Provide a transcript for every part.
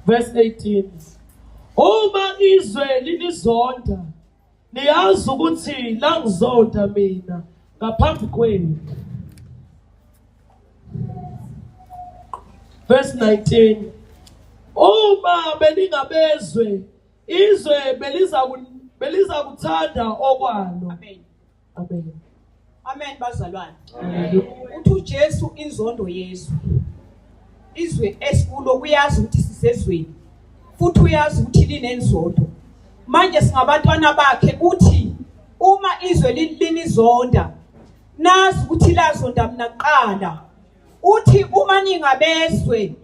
Verse 18. Uma izwe linizonda, niyazi ukuthi langizonda mina ngaphambi kwenu. Verse 19. Uma beningabezwe, izwe beliza beliza kuthanda okwalo. Amen. Amen. Amen bazalwane. Uthi uJesu inzondo yezwe. Izwe esikulo uyazi ukuthi sisezweni. Futhi uyazi ukuthi linenzondo. Manje singabantwana bakhe uthi uma izwe linizonda nazi ukuthi lazonda mina kuqala. Uthi uma ningabezwe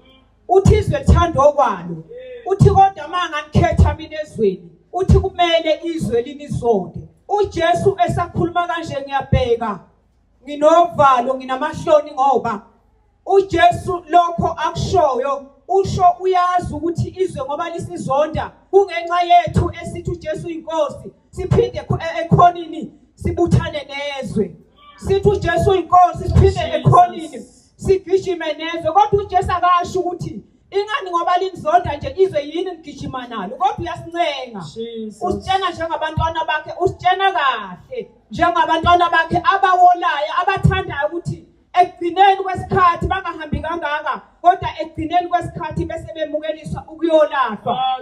uthi izwe lithanda okwalo. Uthi kodwa uma nganikhetha mina ezweni uthi kumele izwe linizonde. UJesu esakhuluma kanje ngiyabheka nginovalo nginamahloni ngoba uJesu lokho akushoyo usho uyazi ukuthi izwe ngoba lisizonda kungenxa yethu esithi uJesu inkosi siphinde ekhonini sibuthane nezwe sithi uJesu inkosi siphinde ekhonini sigijime nezwe kodwa uJesu akasho ukuthi ingani ngoba linizonda nje izwe yini nigijima nalo kodwa uyasincenga usitshena njengabantwana bakhe usitshena kahle njengabantwana bakhe abawolayo abathandayo ukuthi ekugcineni kwesikhathi bangahambi kangaka kodwa ekugcineni kwesikhathi bese bemukeliswa ukuyolahlwa Ah,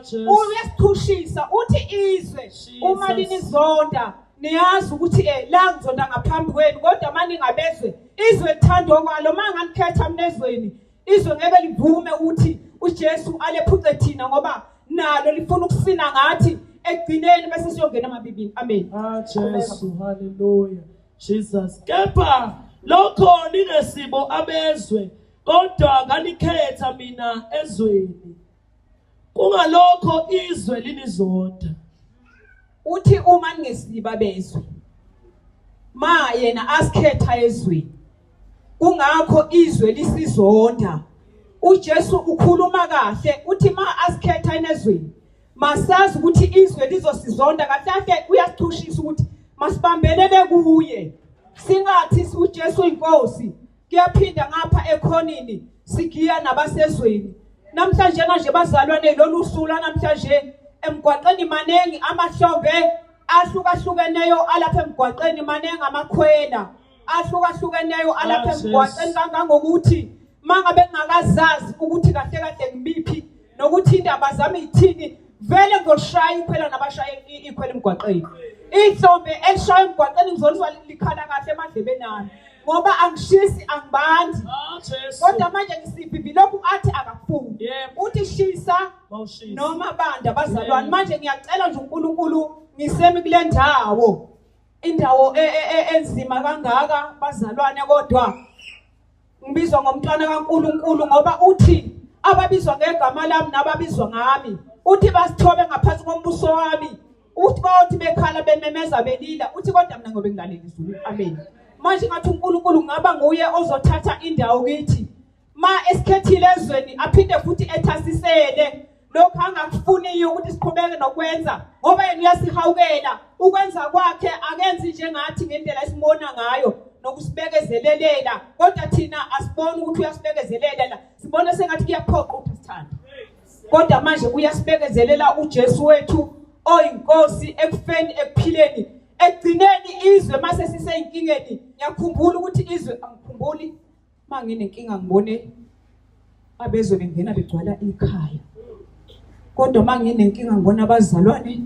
uyasithushisa uthi izwe uma linizonda niyazi ukuthi eh la ngizonda ngaphambi kwenu kodwa maningabezwe izwe lithanda okwalo manganikhetha mina ezweni izwe ngeke livume ukuthi uJesu alephuce thina ngoba nalo lifuna ukusina ngathi ekugcineni bese siyongena amabibini amen. Ah Jesu, haleluya. Jesus. Kepha lokho ningesibo abezwe kodwa nganikhetha mina ezweni. Kungalokho izwe linizonda. Uthi uma ningesiba bezwe ma yena asikhetha ezweni kungakho izwe lisizonda. uJesu ukhuluma kahle uthi ma asikhetha enezweni masazi ukuthi izwe lizosizonda kahle kahle uyasichushisa ukuthi masibambelele kuye singathi uJesu inkosi kuyaphinda ngapha ekhonini sigiya nabasezweni namhlanje nje bazalwane lolu suku namhlanje emgwaqeni maningi amahlombe ahlukahlukeneyo alapha emgwaqeni maningi amakhwela ahlukahlukeneyo alapha emgwaqeni kangangokuthi mangabe ngingakazazi ukuthi kahle kahle ngibiphi nokuthi indaba zami ithini vele ngizoshaya ikhwela nabashaya ikhwela emgwaqeni ihlombe elishaya emgwaqeni ngizolizwa likhala kahle emadlebeni ami ngoba angishisi angibandi ah, kodwa manje ngisiphi lokhu athi akafuni uthi shisa noma banda bazalwane manje ngiyacela nje uNkulunkulu ngisemi kule ndawo indawo e, e, e, enzima kangaka bazalwane kodwa ngibizwa ngomntwana kaNkuluNkulu ngoba uthi ababizwa ngegama lami nababizwa ngami uthi basithobe ngaphansi kombuso wami uthi bayothi bekhala bememeza belila uthi kodwa mina ngobe ngilalela izulu amen manje ngathi uNkulunkulu ngaba nguye ozothatha indawo kithi ma esikhethile ezweni aphinde futhi ethasisele lokho angakufuniyo ukuthi siqhubeke nokwenza ngoba yena uyasihawukela ukwenza kwakhe akenzi njengathi ngendlela esimona ngayo nokusibekezelelela kodwa thina asiboni ukuthi uyasibekezelelela sibona sengathi kuyaphoqa ukuthi sithande kodwa manje uyasibekezelela uJesu wethu oyinkosi ekufeni ekuphileni ekugcineni izwe mase siseyinkingeni ngiyakhumbula ukuthi izwe angikhumbuli Uma nginenkinga ngibone abezwe bengena begcwala ikhaya. Kodwa uma nginenkinga ngibona abazalwane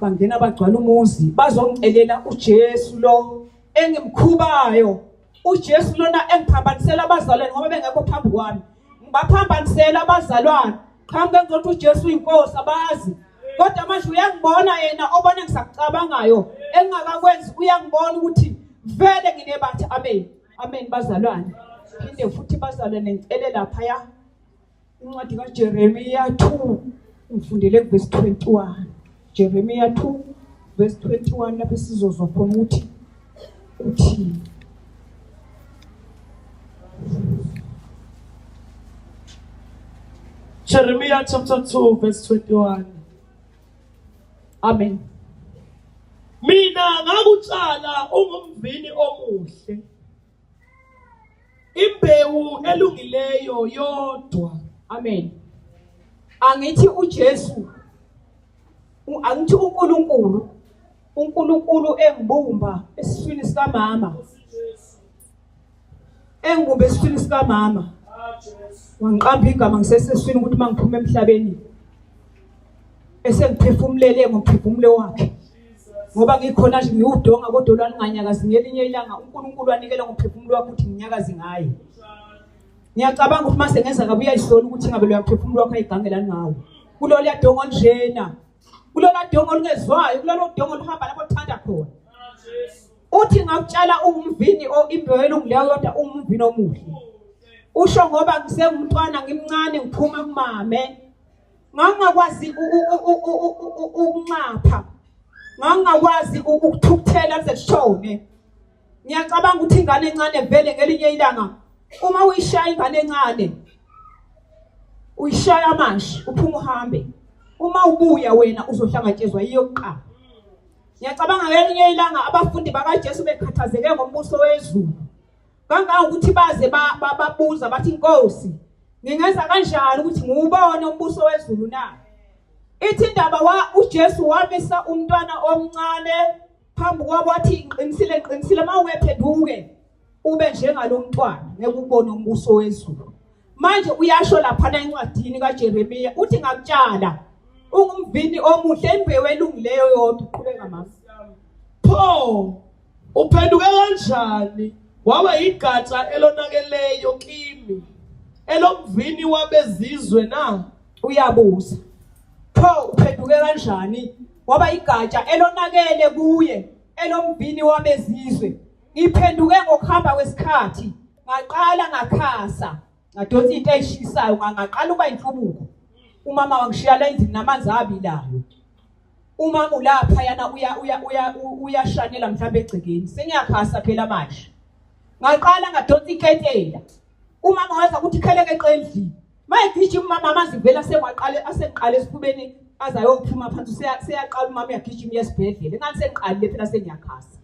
bangena bagcwala umuzi bazongicelela uJesu lo engimkhubayo. uJesu lona engiphambanisela abazalwane ngoba bengekho phambi kwami. Ngibaphambanisela abazalwane. Qhamuke ngizothi uJesu uyinkosi abazi. Kodwa manje uyangibona yena obona engisakucabangayo engingakakwenzi uyangibona ukuthi vele nginebatha amen. Amen bazalwane. Phinde futhi bazalwane ngicele lapha ya incwadi kaJeremiya 2 ngifundele kuverse 21. Jeremiya 2 verse 21 lapho sizozwa khona ukuthi uthini. Jeremiah chapter 2 verse 21. Amen. Mina ngakutshala ungumvini omuhle. Imbewu elungileyo yodwa. Amen. Angithi uJesu, angithi uNkulunkulu, uNkulunkulu engibumba esiswini sikamama, engibumba esiswini sikamama, wangiqamba igama ngisesesiswini ukuthi uma ngiphuma emhlabeni esengiphefumulele ngomphefumulo wakhe, ngoba ngikhona nje ngiwudonga kodwa lwalunganyakazi. Ngelinye ilanga uNkulunkulu wanikela ngomphefumulo wakhe ukuthi nginyakaze ngaye. Ngiyacabanga ukuthi mase ngenza kabi uyayisola ukuthi ngabe loya mphefumulo wakho ayigangelani ngawo. Kulolu yadongo njena, kulolu dongo olungezwayo, kulolu dongo oluhamba lapho oluthanda khona. Uthi ngakutshala ungumvini o imbewu elungileyo yodwa, ungumvini omuhle. Usho ngoba ngisengumntwana ngimncane ngiphuma kumame, ngangingakwazi ukunxapha, ngangingakwazi ukuthukuthela kuze kushone. Ngiyacabanga ukuthi ingane encane vele ngelinye ilanga uma uyishaya ingane encane uyishaya manje uphuma uhambe, uma ubuya wena uzohlangatshezwa yiyo kuqala. Ngiyacabanga ngelinye ilanga abafundi bakaJesu bekhathazeke ngombuso wezulu kangangokuthi baze babuza bathi, Nkosi, ngingenza kanjani ukuthi ngiwubone umbuso wezulu na? Ithi indaba uJesu wamisa umntwana omncane phambi kwabo wathi, ngiqinisile, ngiqinisile, uma ungephenduke ube njengalo mntwana ngeke ubone umbuso wezulu. Manje uyasho laphana encwadini kaJeremiya uthi ngakutshala ungumvini omuhle, imbewu elungileyo yodwa. Qhubeka mama. Pho uphenduke kanjani waba yigatsha elonakeleyo kimi, elomvini wabezizwe na? Uyabuza, pho uphenduke kanjani waba igatsha elonakele kuye, elomvini wabezizwe? Ngiphenduke ngokuhamba kwesikhathi, ngaqala ngakhasa, ngadonsa into eyishisayo, ngaqala ukuba inhlubuko. Umama wangishiya la endlini namanzi abilayo. Umama ulapha yana uyashanela mhlawumbe egcekeni, sengiyakhasa phela manje. Ngaqala ngadonsa iketela. Umama waza ukuthi kheleke endlini. Mayegijima umama amanzi vele asewaqale aseqale esifubeni azayophuma phansi, seyaqala umama uyagijima uyesibhedlela. Engani sengiqalile phela sengiyakhasa.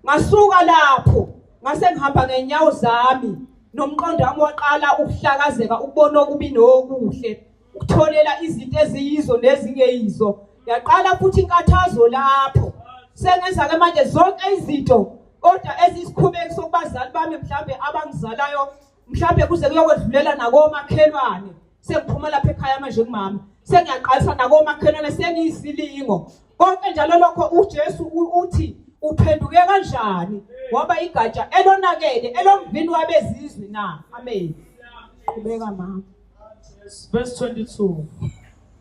Ngasuka lapho ngase ngihamba ngenyawo zami, nomqondo wami waqala ukuhlakazeka, ukubona okubi nokuhle, ukutholela izinto eziyizo nezingeyizo. Yaqala futhi inkathazo lapho. Sengenza ke manje zonke izinto kodwa ezisikhubeki sokubazali bami mhlambe abangizalayo, mhlambe kuze kuyokwedlulela nakomakhelwane. Sengiphuma lapha ekhaya manje kumama, sengiyaqalisa nakomakhelwane, sengiyisilingo konke njalo. Lokho uJesu uthi uphenduke kanjani waba igatsha elonakele elomvini wabezizwe na? Amen. Qhubeka mama. Verse 22.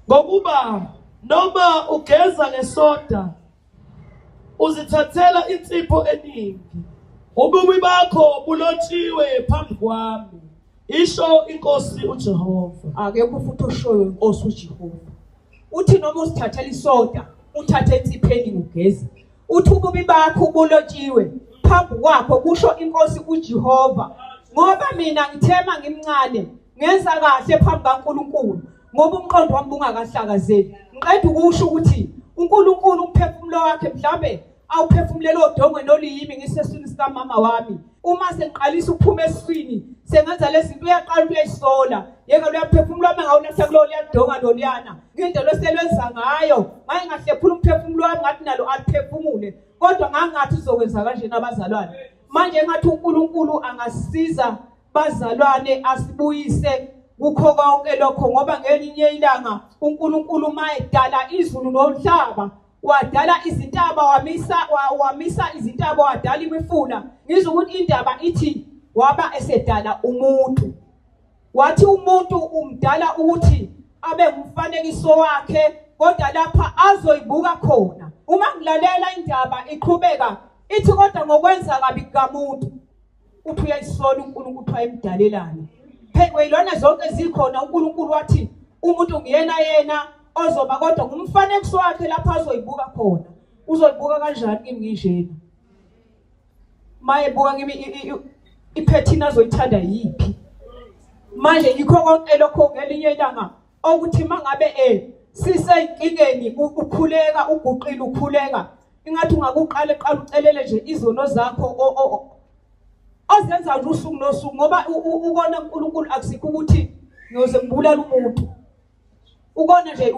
Ngokuba noma ugeza ngesoda uzithathela insipho eningi, ububi bakho bulotshiwe phambi kwami, isho inkosi uJehova. Akekho futhi oshoyo inkosi uJehova. Uthi noma uzithathela isoda, uthathe insipho eningi ugeze, uthi ububi bakho bulotshiwe phambi kwakho, kusho inkosi uJehova. Ngoba mina ngithema ngimncane ngenza kahle phambi kaNkulunkulu, ngoba umqondo wami bungakahlakazeki. Ngiqeda ukusho ukuthi uNkulunkulu umphefumulo wakhe mhlambe awuphefumulele odongweni oluyimi ngiseswini sikamama wami. Uma sengiqalisa ukuphuma esiswini sengenza lezi zinto, uyaqala uyayisola, yeke loyaphefumulo wami ngawulahla kulo liyadonga loluyana ngindlela oselwenza ngayo. Ngaye ngahlephula umphefumulo wami ngathi nalo aliphefumule, kodwa ngangathi uzokwenza kanjena abazalwane. Manje ngathi uNkulunkulu angasiza bazalwane, asibuyise kukho konke lokho, ngoba ngelinye ilanga uNkulunkulu mayedala izulu nomhlaba wadala izintaba, wamisa izintaba, wadala imifula. Ngizwa ukuthi indaba ithi waba esedala umuntu, wathi umuntu umdala ukuthi abe ngumfanekiso wakhe, kodwa lapha azoyibuka khona. Uma ngilalela indaba iqhubeka ithi kodwa ngokwenza kabi kukamuntu, uthi uyayisola uNkulunkulu ukuthi wayemdalelani. Phela zonke zikhona, uNkulunkulu wathi umuntu nguyena yena ozoba kodwa ngumfanekiso wakhe lapha azoyibuka khona. Uzoyibuka kanjani kimi nginjena? Mayebuka kimi iphethini azoyithanda yiphi? Manje yikho konke lokho ngelinye ilanga okuthi mangabe sisenkingeni ukhuleka uguqile ukhuleka, ingathi ungakuqala eqala ucelele nje izono zakho ozenza nje usuku nosuku, ngoba ukona uNkulunkulu akusikho ukuthi ngiyoze ngibulala umuntu. Ukona nje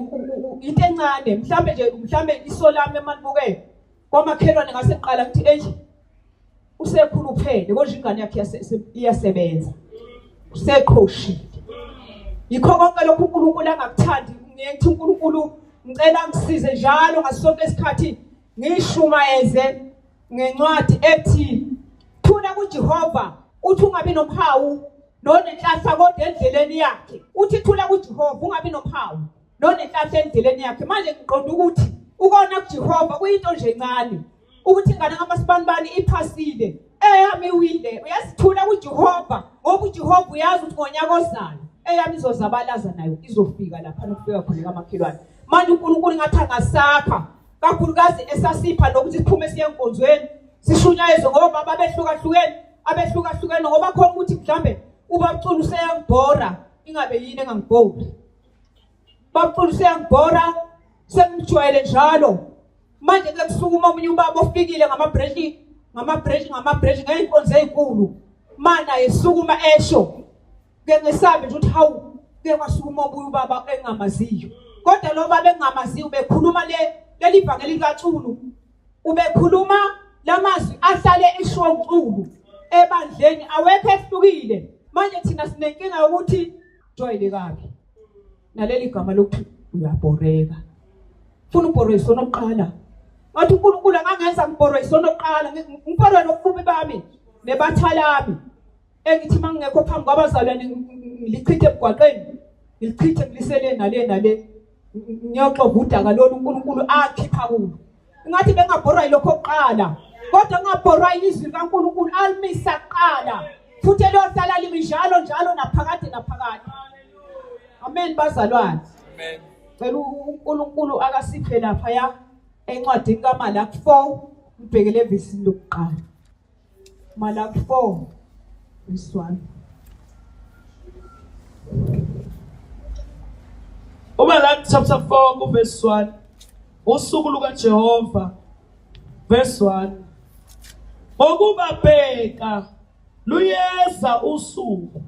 into encane, mhlambe nje mhlambe iso lami emalibuke kwamakhelwane ngase ngiqala ngithi eyi usekhuluphele kodwa ingane yakhe iyasebenza, useqhoshile. Yikho konke lokhu uNkulunkulu angakuthandi. Ngithi uNkulunkulu ngicela ngisize njalo ngasonke isikhathi ngishumayeze ngencwadi ethi thula kuJehova, uthi ungabi nomhawu nonenhlahla kodwa endleleni yakhe. Uthi thula kuJehova ungabi nomhawu nonenhlahla endleleni yakhe. Manje ngiqonda ukuthi ukona kuJehova kuyinto nje encane, ukuthi ingane kaMasibanibani iphasile eyami iwile, uyasithula kuJehova ngoba uJehova uyazi ukuthi ngonyaka ozayo eyami izozabalaza nayo izofika lapha nokufika khona kamakhelwane. Manje uNkulunkulu ngathi angasakha kakhulukazi esasipha nokuthi siphume siye enkonzweni sishunyayezwe ngoba babehlukahlukene, abehlukahlukene ngoba khona ukuthi mhlambe ubabcula useyangibhora ingabe yini engangibhori, babcula useyangibhora sengijwayele njalo. Manje ke kusukuma omunye ubaba ofikile ngamabreshi ngamabreshi ngamabreshi ngeyinkonzo ezinkulu, mana yesukuma esho ke ngesabe nje ukuthi hawu ke kwasukuma obuye ubaba engamaziyo. Kodwa lo baba engamaziyo ubekhuluma leli vangeli likaCulu, ubekhuluma lamazwi ahlale eshiwo uCulu ebandleni, awekho ehlukile. Manje thina sinenkinga yokuthi jwayele kabi naleli gama lokuthi uyabhoreka. Funa ubhorwe isona oqala. Ngathi uNkulunkulu angangenza ngibhorwe isona oqala, ngibhorwe nobubi bami nebathalami engithi mangingekho phambi kwabazalwane ngilichithe emgwaqeni, ngilichithe ngilisele nale nale, ngiyoxova udaka lolu uNkulunkulu akhipha kulo. Ngathi bengabhorwa yilokho oqala, kodwa ngabhorwa izwi likaNkulunkulu alimisa kuqala futhi eliyohlala limi njalo njalo naphakade naphakade. Amen bazalwane. Amen. Cela uNkulunkulu akasiphe lapha ya encwadini kaMalaki 4 ubhekele evesini lokuqala. Malaki 4 verse 1. UMalaki chapter 4 verse 1. Usuku lukaJehova verse 1. Ngokuba bheka luyeza usuku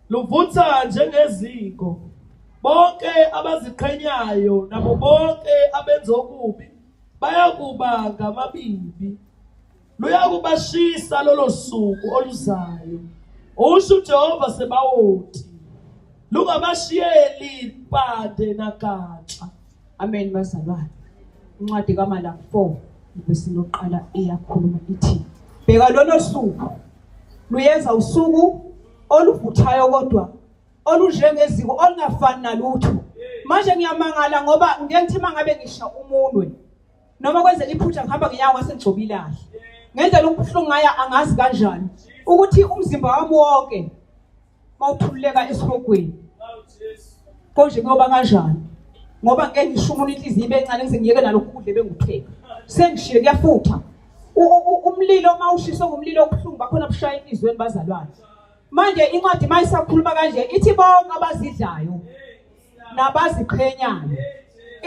luvutha njengeziko, bonke abaziqhenyayo nabo bonke abenza okubi bayakuba ngamabibi. Luyakubashisa lolo suku oluzayo, usho uJehova Sebawoti, lungabashiyeli mpande nagatsha. Amen bazalwane. Incwadi kaMalaki 4 ivesi lokuqala iyakhuluma ithi bheka lolo suku luyeza, usuku oluvuthayo kodwa olunjengeziko olungafani nalutho. Manje ngiyamangala ngoba ngeke ngithi mangabe ngisha umunwe noma kwenzeka iphutha ngihamba ngenyawo ngase ngigcoba ilahle ngendlela okubuhlungu ngaya angazi kanjani ukuthi umzimba wami wonke mawuthululeka esihogweni konje kuyoba kanjani, ngoba ngeke ngishumule inhliziyo ibe encane ngize ngiyeke nalokhu kudla ebengikupheka sengishiye kuyafutha. Umlilo mawushiswe ngumlilo obuhlungu bakhona bushaya enhliziyweni bazalwane. Manje incwadi mayisakhuluma kanje ithi bonke abazidlayo nabaziqhenyayo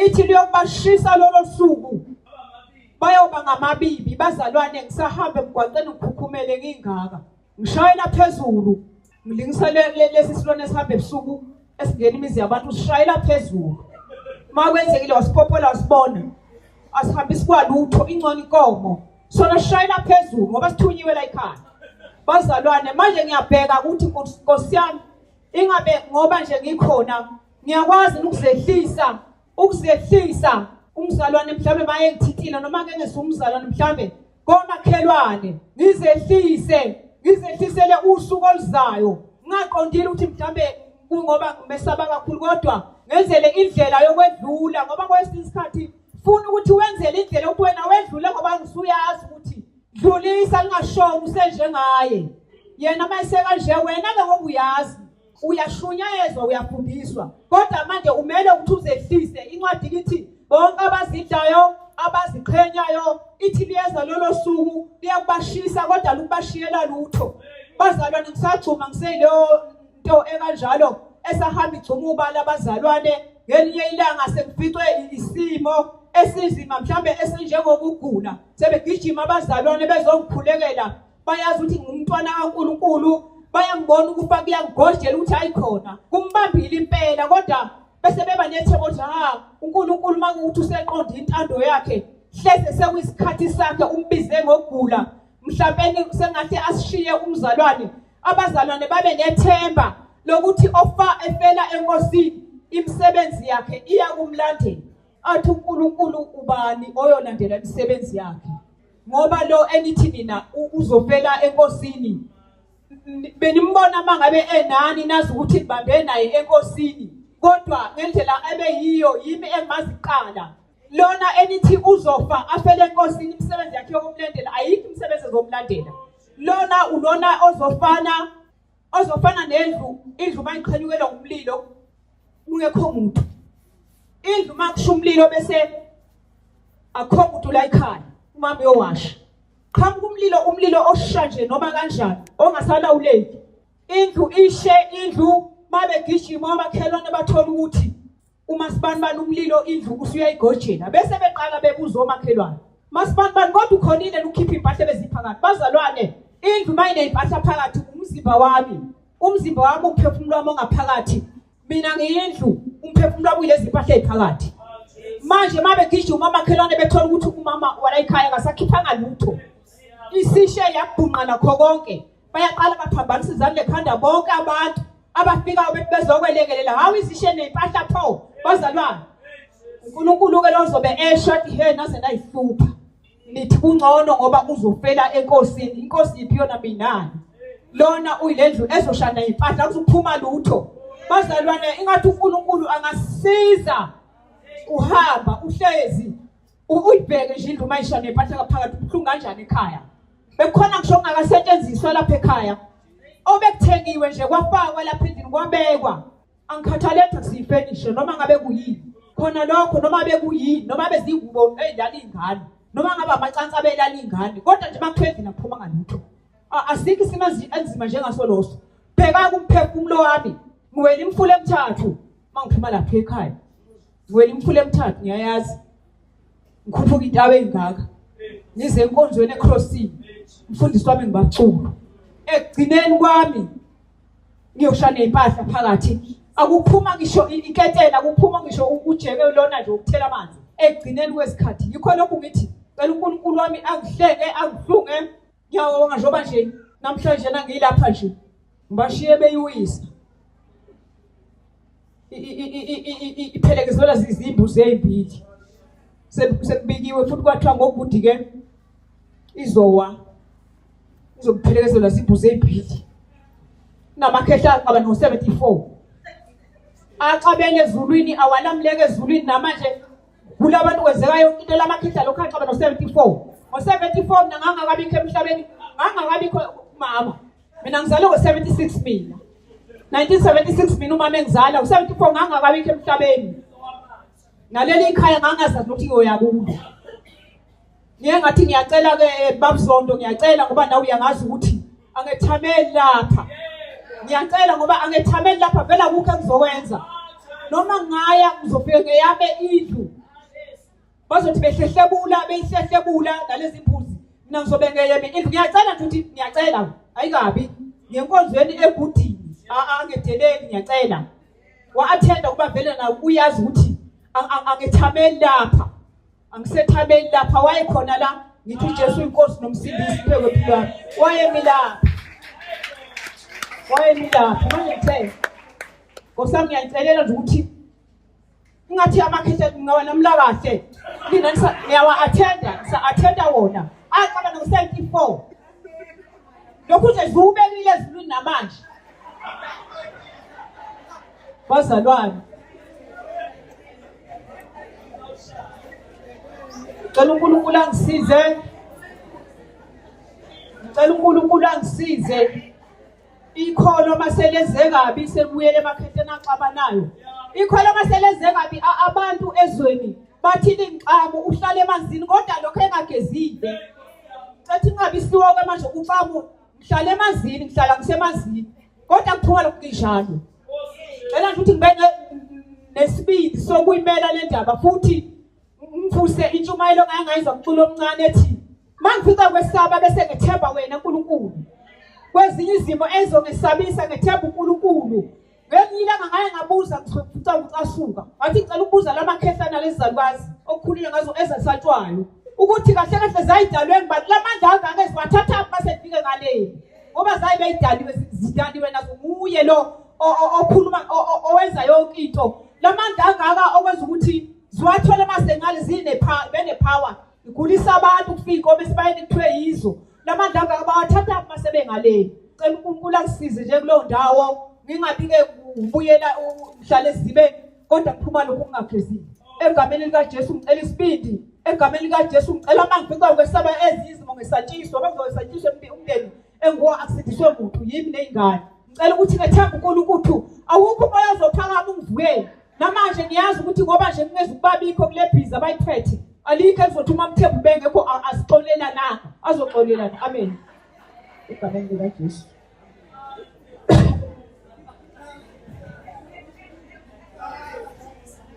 ithi liyokubashisa lolo suku bayoba ngamabibi. Bazalwane ngisahamba emgwaqeni ngikhukhumele ngingaka, ngishayela phezulu ngilingisa lesi silwane esihamba ebusuku esingena imizi yabantu, sishayela phezulu. Makwenzekile wasipopola wasibona, asihambisi kwalutho, ingcono inkomo sona sishayela phezulu ngoba sithunyiwe la ekhaya. Bazalwane manje ngiyabheka ukuthi Nkosi yami ingabe ngoba nje ngikhona ngiyakwazi ukuzehlisa, ukuzehlisa umzalwane mhlambe maye ngithintile noma ngeke ngisumzalwane mhlambe komakhelwane, ngizehlise, ngizehlisele usuku oluzayo ngingaqondile ukuthi mhlambe kungoba ngimesaba kakhulu, kodwa ngenzele indlela yokwedlula, ngoba kwesinye isikhathi funa ukuthi wenzele indlela yokuthi wena wedlule ngoba ngisuyazi ukuthi dlulisa lingashoni usenjengaye yena mayeseka nje wena ke ngoba uyazi uyashunyayezwa uyafundiswa, kodwa manje umele ukuthi uzehlise. Incwadi lithi bonke abazidlayo abaziqhenyayo ithi liyeza lolo suku liyakubashisa kodwa lukubashiyela lutho. Bazalwane ngisagcuma ngiseyileyo nto ekanjalo esahamba igcuma ubala abazalwane, ngelinye ilanga sengificwe isimo esinzima mhlambe esinjengokugula, sebegijima abazalwane bezongikhulekela, bayazi ukuthi ngumntwana kaNkulunkulu, bayangibona ukufa kuyangigodlela ukuthi ayikhona kumbambile impela, kodwa Bese beba nethemba ukuthi ha uNkulunkulu makuthi useqonda intando yakhe, hleze sekuyisikhathi sakhe, umbize ngokugula, mhlawumbe sengathi asishiye umzalwane. Abazalwane babe nethemba lokuthi ofa efela enkosini imisebenzi yakhe iyakumlandela. Athi uNkulunkulu ubani oyolandela imisebenzi yakhe? Ngoba lo enithi nina uzofela enkosini, benimbona mangabe enani, nazi ukuthi nibambe naye enkosini, kodwa ngendlela ebeyiyo yimi engimazi kuqala. Lona enithi uzofa afele enkosini, imisebenzi yakhe yokumlandela ayikho imisebenzi ezomlandela. Lona ulona ozofana nendlu, indlu mayiqhenyukelwa ngumlilo kungekho muntu. Indlu makusha umlilo bese akho muntu la ekhaya, umama uyowasha. Qhamuka umlilo, umlilo osha nje noma kanjani ongasalawuleki. Indlu ishe, indlu mabegijima omakhelwane bathola ukuthi uma sibanibani umlilo indlu usuyayigojela, bese beqala bebuza omakhelwane, masibanibani kodwa ukhonile ukhipha impahla ebeziphakathi. Bazalwane, indlu mayiney'mpahla phakathi, umzimba wami, umzimba wami, umphefumulo wami ongaphakathi, mina ngiyindlu, umphefumulo wami uyilezi mpahla ey'phakathi. Manje mabegijima omakhelwane bethola ukuthi umama wala ekhaya akasakhiphanga lutho, isishe yabhunqa nakho konke, bayaqala baphambanisa izandla ekhanda bonke abantu abafikayo bethi bezokwelekelela. Hawu, isishe ney'mpahla pho. Bazalwane, uNkulunkulu-ke lozobe esho athi he naze nayihlupha, nithi kungcono ngoba uzofela enkosini. Inkosi yiphi yona? Minani lona uyilendlu ezoshana impahla, kuzophuma lutho. Bazalwane, ingathi uNkulunkulu angasiza. Uhamba uhlezi uyibheke nje indlu mayishana impahla ngaphakathi, ubuhlungu kanjani ekhaya. Bekukhona ngisho kungakasetshenziswa lapha ekhaya, obekuthengiwe nje kwafakwa lapha endlini kwabekwa. Angikhathaleki kusiyifenishe noma ngabe kuyini khona lokho, noma bekuyini, noma bezingubo ey'lala iy'ngane, noma ngabe amacansi abelala iy'ngane, kodwa nje makuthiwa endlini akuphuma ngalutho. Asikho isimo enzima njengaso loso. Bheka kumphefumulo wami, ngiwela imfula emithathu uma ngiphuma lapha ekhaya, ngiwela imfula emithathu, ngiyayazi, ngikhuphuka intaba ey'ngaka, ngize enkonzweni eCrossini, umfundisi wami ngibaculo. Ekugcineni kwami ngiyoshana impahla phakathi, akuphuma ngisho iketela, akuphuma ngisho ujeke lona nje ukuthela amanzi. Ekugcineni kwesikhathi yikho lokhu ngithi cela uNkulunkulu wami angihlenge, angihlunge. Ngiyabonga njengoba nje namhlanje nangilapha nje ngibashiye beyiwisa iphelekezelwa zizimbuzi ezimbili. Sekubikiwe futhi kwathiwa ngogudi ke izowa, izokuphelekezelwa zimbuzi ezimbili. Kunamakhehla aqaba no-74 axabene ezulwini, awalamuleke ezulwini. Namanje kulabantu kwenzeka yonke into, lamakhehla lokhu axaba no-74. Ngo-74 mina ngangakabikho emhlabeni, ngangakabikho mama. Mina ngizalwe ngo-76, mina 1976 mina umama engizala u-74, ngangakabikho emhlabeni. Naleli ikhaya ngangazazi ukuthi ngiyoya kulo. Ngiye ngathi ngiyacela ke babzondo, ngiyacela ngoba nawe uyangazi ukuthi angethameli lapha. Ngiyacela ngoba angethameli lapha, vele akukho engizokwenza. Noma ngaya ngizofike ngeyame indlu, bazothi behlehlebula beyihlehlebula nalezi mbuzi, mina ngizobe ngeyeme indlu. Ngiyacela nje ukuthi ngiyacela, ayikabi ngenkonzweni egudini, angedeleli, ngiyacela. Wa-attenda kuba vele nawe uyazi ukuthi angethameli lapha, angisethameli lapha. Wayekhona la, ngithi uJesu inkosi nomsindisi phezu kwempilo yami, wayemi lapha, wayemi lapha. Manje ngithe Nkosi yami, ngiyayicelela nje ukuthi ingathi amakhehla ngingawalamula kahle nina, ngiyawa-attenda, ngisa-attenda wona aqala no-74 lokhu nje ziwubekile ezulwini namanje. Bazalwane, cela uNkulunkulu angisize, ngicela uNkulunkulu angisize. Ikholo maseleze kabi sebuyele emakhehleni axabanayo. Ikholo maseleze kabi, abantu ezweni bathi lingixamu uhlale emanzini kodwa lokho engagezile. Cathi ingabi siwoke manje uxamu, ngihlala emanzini, ngihlala ngisemanzini kodwa kuphuma lokhu kinjalo. Cela nje ukuthi ngibe nesibindi sokuyimela le ndaba futhi ngivuse intshumayelo engangayizwa mculo omncane ethi mangifika kwesaba bese ngethemba wena uNkulunkulu. Kwezinye izimo ezongesabisa ngethemba uNkulunkulu. Ngelinye ilanga ngaye ngabuza ngicasuka ngathi ngicela ukubuza lamakhehla nalezizalukazi okukhulunywa ngazo ezasatshwayo ukuthi kahle kahle zayidalwe ngibani lamandla angaka eziwathatha mase kufike ngale, ngoba zayibe idaliwe zidaliwe nazo nguye lo okhuluma owenza yonke into. Lamandla angaka okwenza ukuthi ziwathole mase ngale zine bene power igulisa abantu kufika inkomo esibayeni kuthiwe yizo. Lamandla angaka bawathatha mase bengale. Cela uNkulunkulu akusize nje kuleyo ndawo, ngingabike ubuyela uhlale ezibeni kodwa kuphuma lokhu kungaphezile. Egameni likaJesu ngicela isibindi, egameni likaJesu ngicela mangifika ukwesaba ezizimo ngesatshiswa, bazosatshiswa umndeni enguwa akusindiswe muntu yimi nezingane. Ngicela ukuthi ngethemba uNkulunkulu awukho umoya ozophakama ungivukele. Namanje ngiyazi ukuthi ngoba nje ngingeza ukubabikho kule bhiza abayiphethe alikho elizothi uma Mthembu bengekho asixolela na azoxolela. Amen. Egameni likaJesu.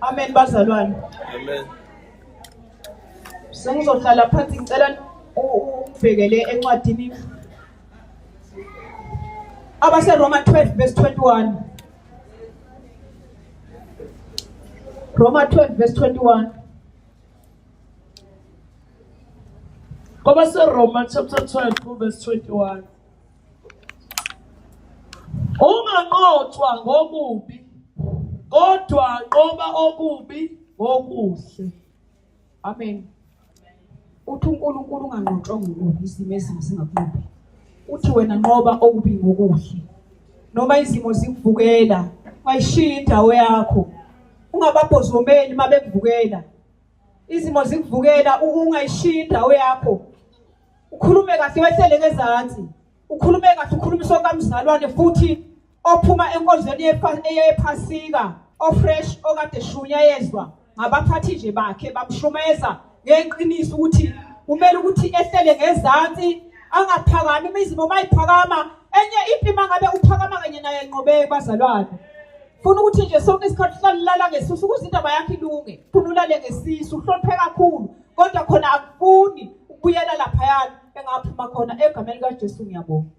Amen bazalwane. Amen. Sengizohlala phansi ngicela ungibhekele encwadini abaseRoma 12 verse 21. Roma 12 verse 21. KwabaseRoma chapter 12 verse 21. Unganqotshwa ngokubi, kodwa nqoba okubi ngokuhle. Amen. Uthi uNkulunkulu unganqotshwa ngokubi, izimo ezimbi zingakunqobi. Uthi wena nqoba okubi ngokuhle. Noma izimo zikuvukela, ungayishiyi indawo yakho. Ungababhozomeli mabekuvukela. Izimo zikuvukela, ungayishiyi indawo yakho. Ukhulume kahle wehlele ngezansi. Ukhulume kahle ukhulumise okamzalwane futhi ophuma enkonzweni yePhasika ofresh okade shunyayezwa ngabaphathi nje bakhe bamshumeza ngeqiniso ukuthi kumele ukuthi ehlele ngezansi angaphakami imizimo mayiphakama enye impi mangabe uphakama kanye naye enqobeke bazalwane. Funa ukuthi nje sonke isikhathi uhlale ngesisu ukuze indaba yakhe ilunge. Funa ulale ngesisu uhloniphe kakhulu kodwa khona akufuni ukubuyela laphayana engaphuma khona. Egameni likaJesu ngiyabonga.